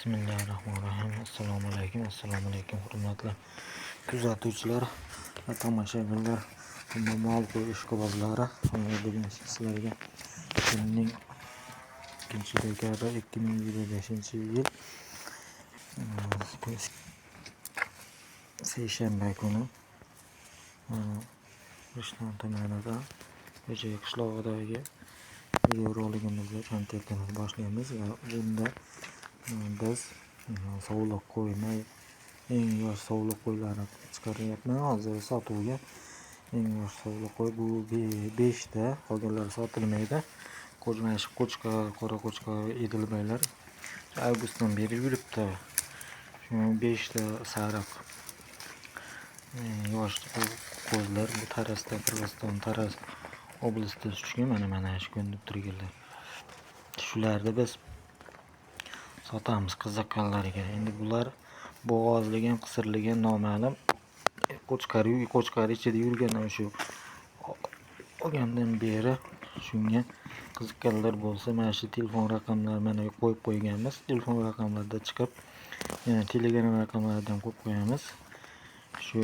Bismillahirrahmanirrahim. Assalomu alaykum, assalomu alaykum, hurmatli kuzatuvchilar va tomoshabinlar, mol qo'y ishqibozlari. Bugun sizlarga kunning 2 dekabr 2025 yil, seshanba kuni Rishton tumanida, Xo'jay qishlog'idagi videoroligimizni, kontentimizni boshlaymiz va bunda biz sovliq qo'yni, eng yosh sovliq qo'ylarni chiqaryapman hozir sotuvga. Eng yosh sovliq qo'y bu beshta, qolganlari sotilmaydi. Mana shu qo'chqor, qora qo'chqor Edilbaylar avgustdan beri yuribdi. Shu beshta sariq yosh qo'zilar bu Tarazda, Qirg'iziston Taraz oblastida tushgan. Mana shu ko'rinib turganlar. Shularni biz sotamiz qiziqqanlarga. Endi bular bo'g'ozligi ham, qisirligi ham noma'lum. Qo'chqor, qo'chqor ichida yurgan shu olgandan beri. Shunga qiziqqanlar bo'lsa, mana shu telefon raqamlari mana qo'yib qo'yganmiz. Telefon raqamlarida chiqib, yana Telegram raqamlaridan ham qo'yib qo'yamiz. Shu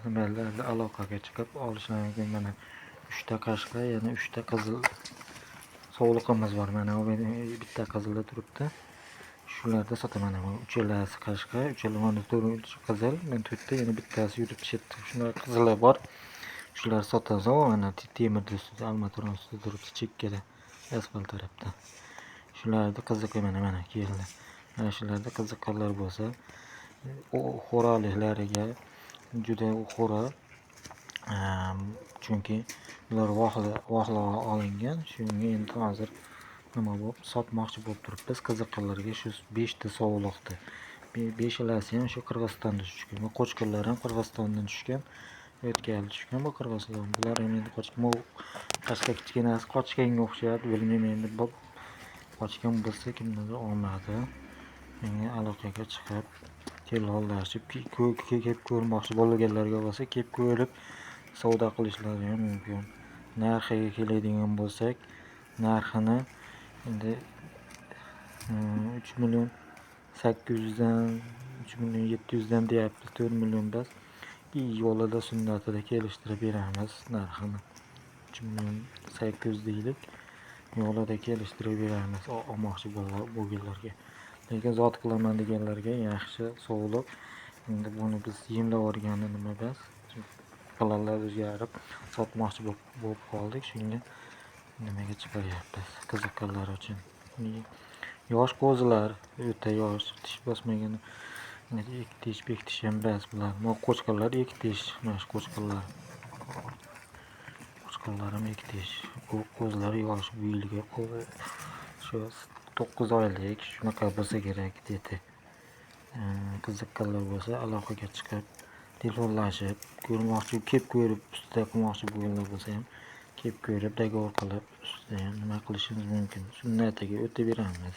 nimalarda aloqaga chiqib olishlari mumkin. Mana uchta qashqa, yana uchta qizil sovliqimiz bor. Mana bitta qizilda turibdi. Shularda sotaman. Bu uchalasi qashqa, uchala, mana to'rtinchi qizil, mana to'rtta, yana bittasi yuribdi chetda. Shunaqa qizili bor. Shular sotamiz. Mana temirni ustida, armatura ustida turibdi chekkada, asfalt tarafda. Shularni qiziq, mana keldi. Mana shularda qiziqqanlar bo'lsa, xo'raliklariga juda xo'ra, chunki bular vaqli olingan. Shunga endi hozir nima bo'lib sotmoqchi bo'lib turibmiz qiziqqanlarga shu beshta sovliqni. Beshalasi ham shu Qirg'izistonda tushgan. Bu qo'chqorlar ham Qirg'izistondan tushgan. O'tgan yil tushgan bu Qirg'iziston. Bular ham endi qochgan. Qashqa kichkinasi qochganga o'xshayapti, bilmayman endi, qochgan bo'lsa, kimnidir olmadi. Menga aloqaga chiqib, telefonlashib, kelib ko'rmoqchi bo'lganlarga bo'lsa, kelib ko'rib savdo qilishlari ham mumkin. Narxiga keladigan bo'lsak, narxini endi 3 million 800dan, 3 million 700dan deyapmiz, 4 million emas. Yo'lida, sunnatida kelishtirib beramiz narxini. 3 million 800 deylik. Yo'lida kelishtirib beramiz olmoqchi bo'lganlarga. Lekin zot qilaman deganlarga yaxshi sovliq. Endi buni biz yemlab yuborgani nima emas. Planlar o'zgarib, sotmoqchi bo'lib qoldik. Shunga nimaga chiqaryapmiz qiziqqanlar uchun. Yosh qo'zilar, o'ta yosh, tish bosmagan. Ikki tish, bekitish tish ham emas bular. Bu qo'chqorlar ikki tish, mana shu qo'chqorlar. Qo'chqorlar ham ikki tish. Bu qo'zilar yosh, bu yilgi shu 9 oylik shunaqa bo'lsa kerak dedi. Qiziqqanlar bo'lsa, aloqaga chiqib, telefonlashib, ko'rmoqchi, kelib ko'rib ustida qilmoqchi bo'lganlar bo'lsa ham, kelib ko'rib, договор qilib, ustida ham nima qilishimiz mumkin. Sunnatiga o'tib beramiz.